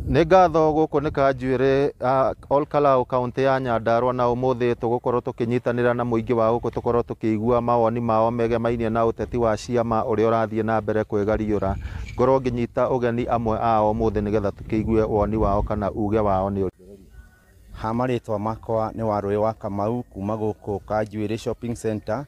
Nĩ ngatho gũkũ nĩ Kanjuĩrĩ Ol Kalou kaũntĩ ya Nyandarua na ũmũthĩ tũgũkorwo tũkĩnyitanĩra na mũingĩ wa gũkũ tũkorwo tũkĩigua mawoni mao megemainie na ũteti wa ciama ũrĩa ũrathiĩ na mbere kwĩgariũra. Ngorwo ngĩnyita ũgeni amwe ao ũmũthĩ nĩgetha tũkĩigue woni wao kana uge wao nĩ ũrĩkũ. Ha marĩtwa makwa nĩ Warũĩ wa Kamau kuma gũkũ Kanjuĩrĩ Shopping Center.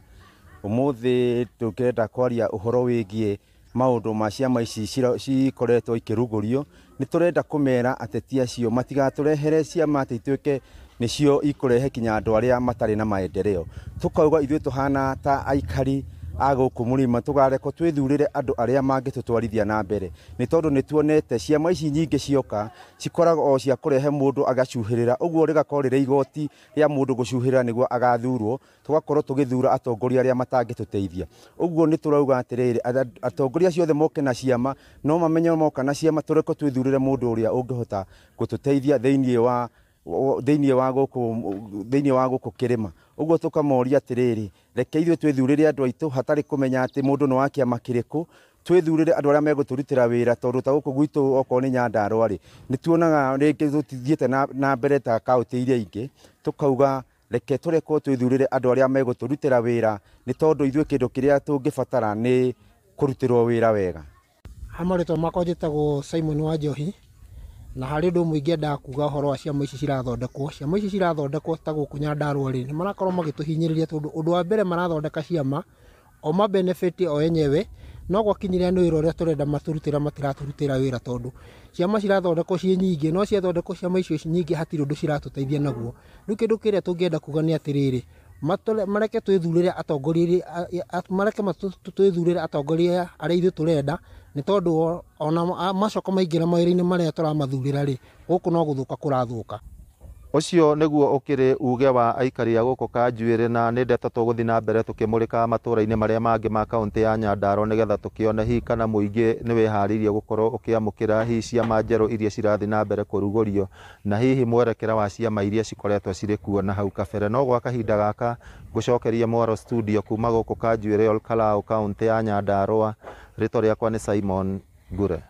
Ũmũthĩ tũkĩrenda kwaria ũhoro wĩgiĩ maũndũ ma ciama ici cikoretwo ikĩrugũrio. Nĩ tũrenda kũmera ateti acio matigatũrehere ciama atĩ ituĩke nĩcio ikũrehe kinya andũ arĩa matarĩ na maendeleo. Tũkauga ithuĩ tũhana ta aikari a gũkũ mũrĩma tũgarekwo twĩthurĩre andũ arĩa mangĩtũtwarithia na mbere, nĩ tondũ nĩ tuonete ciama ici nyingĩ cioka cikoragwo o cia kũrehe mũndũ agacuhĩrĩra, ũguo rĩgakorwo rĩrĩ igoti rĩa mũndũ gũcuhĩrĩra nĩguo agathurwo. Tũgakorwo tũgĩthura atongoria arĩa matangĩtũteithia. Ũguo nĩ tũrauga atĩrĩrĩ, atongoria acio othe moke na ciama, no mamenye moka na ciama tũrekwo twĩthurĩre mũndũ ũrĩa ũngĩhota gũtũteithia thĩinĩ wa gũkũ kĩrĩma. Ũguo tũkamoria atĩrĩrĩ, reke ithuĩ twĩthurĩre andũ aitũ hatarĩ kũmenya atĩ mũndũ nĩ wa kĩama kĩrĩkũ, twĩthurĩre andũ arĩa megũtũrutĩra wĩra, tondũ ta gũkũ gwitũ okorwo nĩ Nyandarua rĩ, nĩ tuonaga rĩngĩ tũtithiĩte na mbere ta kaũntĩ iria ingĩ. Tũkauga reke tũrekwo twĩthurĩre andũ arĩa megũtũrutĩra wĩra, nĩ tondũ ithuĩ kĩndũ kĩrĩa tũngĩbatara nĩ kũrutĩrwo wĩra wega. Ha marĩtwa makwa njĩtagwo Simon Wanjohi, na harĩ ũndũ ũmwe ingĩendaga kuga ũhoro wa ciama ici cirathondekwo. Ciama ici cirathondekwo ta gũkũ Nyandarua rĩ, nĩ marakorwo magĩtũhinyĩrĩria, tondũ ũndũ wa mbere marathondeka ciama o ma benefit o enyewe, no gwakinyĩrĩra nĩ wĩra ũrĩa tũrenda matũrutĩra matiratũrutĩra wĩra, tondũ ciama cirathondekwo ciĩ nyingĩ, no ciathondekwo ciama icio nyingĩ hatirĩ ũndũ ciratũteithia naguo. Rĩu kĩndũ kĩrĩa tũngĩenda kuga nĩ atĩrĩrĩ, mareke twĩthurĩre atongoria, mareke twĩthurĩre atongoria arĩa ithuĩ tũrenda, nĩ tondũ ona macoka maingĩra mawĩra-inĩ marĩa tũramathurĩra rĩ, gũkũ no gũthũka kũrathũka. Ũcio nĩguo ũkĩrĩ uge wa aikari a gũkũ Kanjuĩrĩ, na nĩ ndeto tũgũthiĩ na mbere tũkĩmũrĩkaga matũra-inĩ marĩa mangĩ ma kaũntĩ ya Nyandarua nĩgetha tũkĩone hihi kana mũingĩ nĩ wĩharĩirie gũkorwo ũkĩamũkĩra hihi ciama njerũ iria cirathiĩ na mbere kũrugũrio, na hihi mwerekera wa ciama iria cikoretwo cirĩ kuo na hau kabere. No gwa kahinda gaka ngũcokerie mwaro studio kuma gũkũ Kanjuĩrĩ Ol Kalou kaũntĩ ya Nyandarua. Rĩtwa rĩakwa nĩ Simon Ngure.